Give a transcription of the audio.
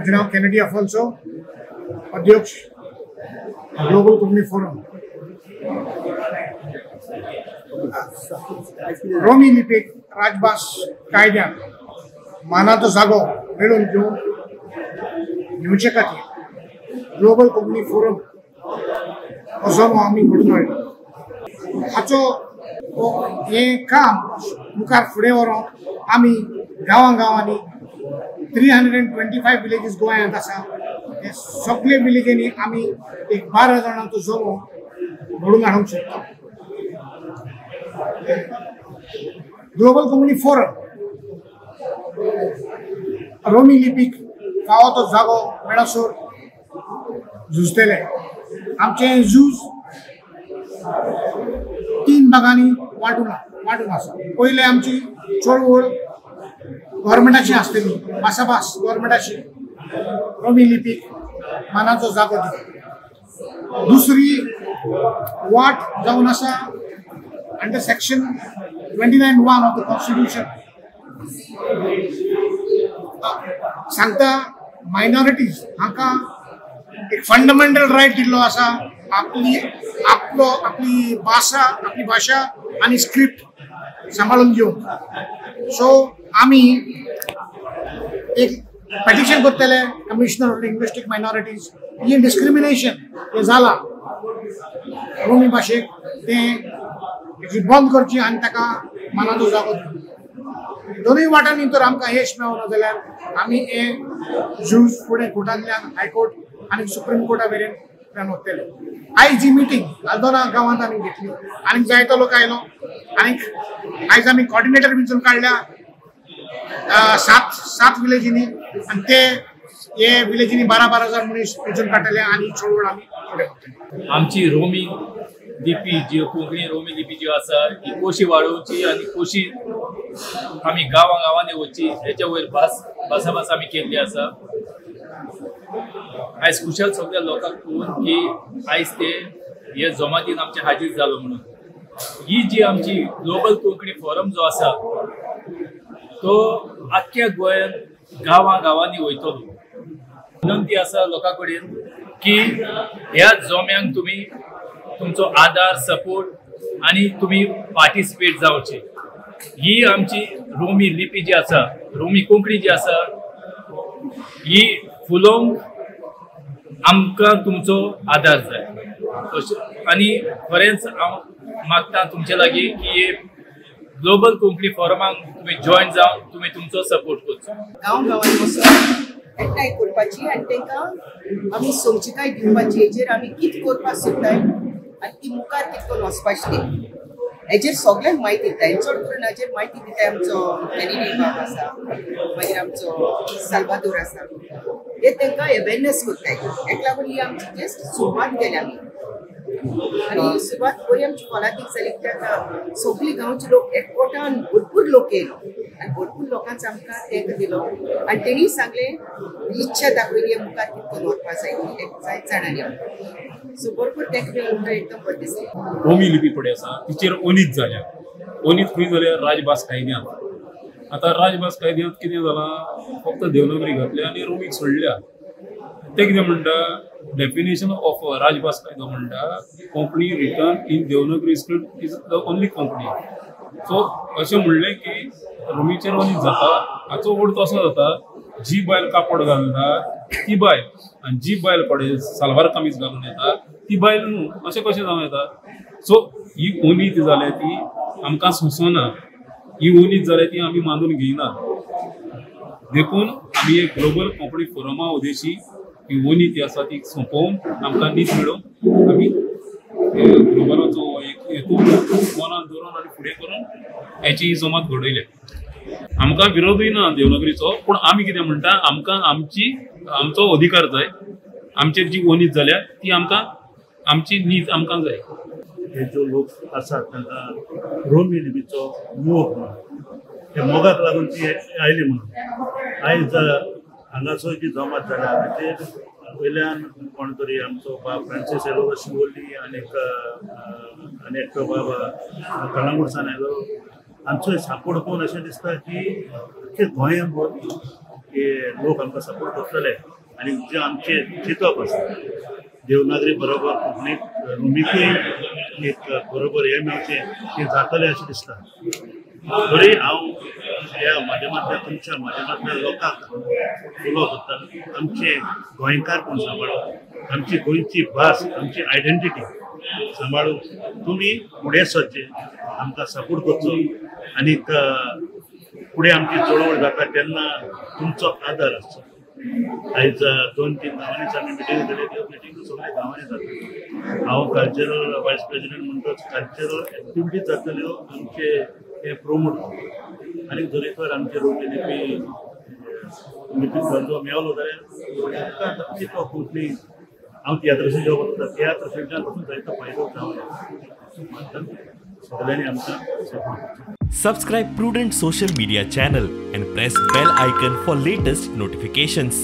म्हजें नांव केनेडी अफोन्सो, अध्यक्ष ग्लोबल कोंकणी फोरम। रोमी लिपीक राजभास कायद्यान मानाचो जागो मेळोवन घेवन घेवचे खातीर ग्लोबल कोंकणी फोरम हो जमो आमी घडोवन हाडलो। हाचो हें काम मुखार फुडें व्हरोंक आमी गांवां गांवांनी 325 विलेजीस गोंयांत आसा, ते सगळे विलेजींनी आमी एक 12 जाणांचो जमो घडोवन हाडूंक शकता। ग्लोबल कोंकणी फोरम रोमी लिपीक फावो तो जागो मेळसर झुजतले। आमचें झूज 3 भागांनी वांटून आसा। पयलें आमची चळवळ गव्हर्मेंटाची आसतली, भासाभास गव्हर्मेंटाची रोमी लिपीक मानाचो जागो दिवप। दुसरी वाट जावन आसा under section 29(1) of the constitution सांगता मायनॉरिटीज हांकां एक फंडामेंटल रायट दिल्लो आसा आपली आपलो आपली भाशा आपली भाशा आनी स्क्रिप्ट सांबाळून घेवंक। सो आमी एक पेटिशन करतले कमिशनर ऑफ लिंग्विस्टीक मायनॉरिटीज, हें डिस्क्रिमिनेशन हें जालां रोमी भाशेक तें बंद करची आनी ताका मानाचो जागो दिवचो। दोनूय वाटांनी तर आमकां यश मेळना जाल्यार आमी हें झूज फुडें कोर्टांतल्यान हायकोर्ट आनी सुप्रीम कोर्टा मेरेन वतले। आयज ही मिटींग आल्दोना गांवांत आमी घेतली आनी जायतो लोक आयलो आनी आयज आमी कॉर्डिनेटर वेंचून काडल्या 7 विलेजींनी आनी ते हे विलेजींनी 12-12 हजार मनीस वेंचून काडटले आनी चळवळ आमी फुडें व्हरतले। आमची रोमी लिपी जी कोंकणी रोमी लिपी जी आसा ही कशी वाडोवची आनी कशी आमी गांवां गांवांनी वचची हेच्या वयर भासाभास आमी केल्ली आसा। आयज खुशाल सगळ्या लोकांक पळोवन की आयज ते हे जमातीन आमचे हाजीर जालो म्हणून। ही जी आमची ग्लोबल कोंकणी फोरम जो आसा तो आख्ख्या गोंयांत गांवां गांवांनी वयतलो। विनंती आसा लोकां कडेन की ह्या जम्यांक तुमी तुमचो आदार सपोर्ट आनी तुमी पार्टिसिपेट जावचे। ही आमची रोमी लिपी जी आसा, रोमी कोंकणी जी आसा, ही फुलोवंक आमकां तुमचो आदार जाय। आनी खरेंच हांव मागता तुमचे लागीं की ग्लोबल कोंकणी फोरमाक तुमी जॉयन जावन तुमी तुमचो सपोर्ट करचो। गांव गांवांनी वचून एकठांय करपाची आनी तांकां आमी समजिकाय दिवपाची हेजेर आमी कितें करपाक सोदताय आनी ती मुखार कितें करून वचपाची ती हेजेर सगळ्यांक म्हायती दिताय। चड करून हाजेर म्हायती दिताय आमचो केनेडी बाब आसा, मागीर आमचो साल्वादोर आसा, हे तांकां अवेरनेस करताय। हेका लागून ही आमची जस्ट सुरवात केल्या आमी आनी सुरवात बरी आमची कोलातीक जाली कित्याक सगळी गांवचे लोक एकवटान भरपूर लोक येयलो आनी भरपूर लोकांचो आमकां तेंको दिलो आनी तेणी सांगलें इच्छा दाखयली मुखार कितें करून वचपा जाय एक जायत जाणांनी। सो बरोबर तेंको मेळून एकदम बरें दिसलें। रोमी लिपी पळय आसा तिचेर ओनीत जाल्या, ओनीत खंय जाल्या राजभास कायद्यांत। आतां राजभास कायद्यांत कितें जालां, फक्त देवनागरी घातल्या आनी रोमीक सोडल्या। ते कितें म्हणटा, डेफिनेशन ऑफ राजभास कायदो म्हणटा Konkani written in Devanagari script is the only Konkani. So अशें म्हणलें की रोमीचेर ओनीत जाता। हाचो अर्थ असो जाता, जी बायल कापड घालता ती बायल आनी जी बायल पळय सालवार कमीज घालून येता ती बायल न्हू, अशें कशें जावं येता? सो ही ओनीत जाल्या ती आमकां सोंसना, ही ओनीत जाल्या ती आमी मानून घेयना। देखून आमी एक ग्लोबल कोंकणी फोरमा उद्देशी ही ओनीत आसा ती सोंपोवन आमकां नीत मेळोवन आमी ग्लोबलाचो एक हेतू मनान दवरून आनी फुडें करून हेची ही जमात घडयल्या। आमकां विरोधूय ना देवनागरीचो, पूण आमी कितें म्हणटा, आमकां आमची आमचो अधिकार जाय, आमचेर जी ओनीत जाल्या ती आमकां आमची नीत आमकां जाय। हे जो लोक आसात तांकां रोमी लिपीचो मोग म्हणून, त्या मोगाक लागून ती आयली म्हणून आयज हांगासर जी जमात जाल्या ताचेर वयल्यान कोण तरी आमचो बाब फ्रांसीस आयलो शिवोली आनी एकटो बाब कळंगूटसान आयलो। आमचो सापोर्ट पळोवन अशें दिसता की आख्खे गोंयांत की लोक आमकां सपोर्ट करतले आनी जें आमचें चिंतप आसा देवनागरी बरोबर कोंकणीक रोमीकूय एक बरोबर हें मेळचें तें जातलें अशें दिसता. तरी हांव ह्या माध्यमांतल्यान तुमच्या माध्यमांतल्यान लोकांक उलो करता, आमचें गोंयकारपण सांबाळून, आमची गोंयची भास, आमची आयडेंटिटी सांबाळून तुमी फुडें सरचें, आमकां सपोर्ट करचो आनीक फुडें आमची चळवळ जाता तेन्ना तुमचो आदार आसचो. आयज 2-3 गांवांनीच आमी मिटींग जाली, त्यो मिटींग सगळ्या गांवांनी जाता. हांव कल्चरल वायस प्रेसिडेंट म्हणटच कल्चरल एक्टिविटीज जातल्यो आमचे हे प्रोमोट करता आनी जरी तर आमचे रोमी लिपी लिपी जो मेळलो जाल्यार तितलो कोंकणी हांव तियात्रासून जेवप वता, तियात्र फिल्डान पसून जायतो फायदो जावं सगळ्यांनी आमकां सपोर्ट करचो. Subscribe Prudent Social Media channel and press bell icon for latest notifications.